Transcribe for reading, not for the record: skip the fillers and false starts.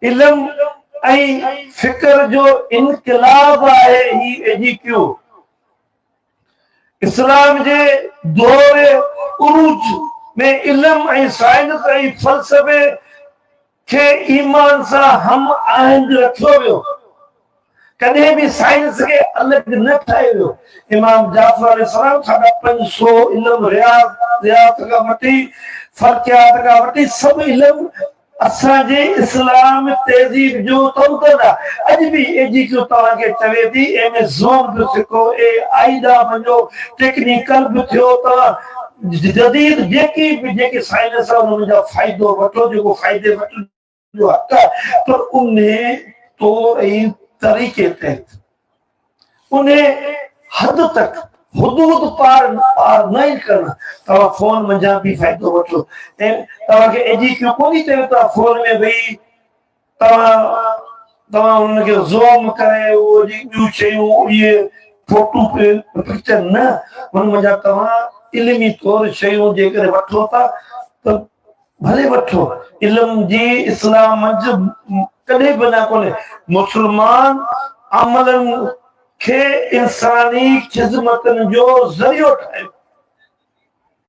علم ۽ فڪر جو انقلاب آهي هي ايجيڪيو. اسلام جي دور عروج ۾ علم ۽ سائنس ۽ فلسفي کي ايمان سان هم آهنگ رکيو ويو. ڪڏهن به سائنس کي الڳ نه ٺاهيو ويو. امام جعفر عليه السلام ساڍا 500 علم رياضيات کان وٺي فلڪيات کان وٺي سڀ علم اسان جي اسلام تهذيب جو تمدن آ. اڄ به اي جي ڪيو توهان کي چوي ٿي ايميزون به سکو، اي آئي ڏانهن وڃو، ٽيڪنيڪل به ٿيو، توهان جديد جيڪي به جيڪي سائنس آ ان جا فائدو وٺو جيڪو فائدي وٺڻ جو حق آ پر انهي طور ۽ طريقي تحت انهي حد تڪ حدود پار پار نه ئي ڪرڻ. توهان فون منجهان به فائدو وٺو ۽ توهان کي اي جي ڪيو ڪونهي چيو توهان فون ۾ ويهي توهان توهان انهن کي زوم ڪري اهو جي ٻيون شيون اهي فوٽو پڪچر نه ان منجهان توهان علمي طور شيون جيڪڏهن وٺو ٿا ته ڀلي وٺو. علم جي اسلام منجھ ڪڏهن به نه ڪونهي. مسلمان عملن کي انساني خذمتن جو ذريعو ٺاهيو.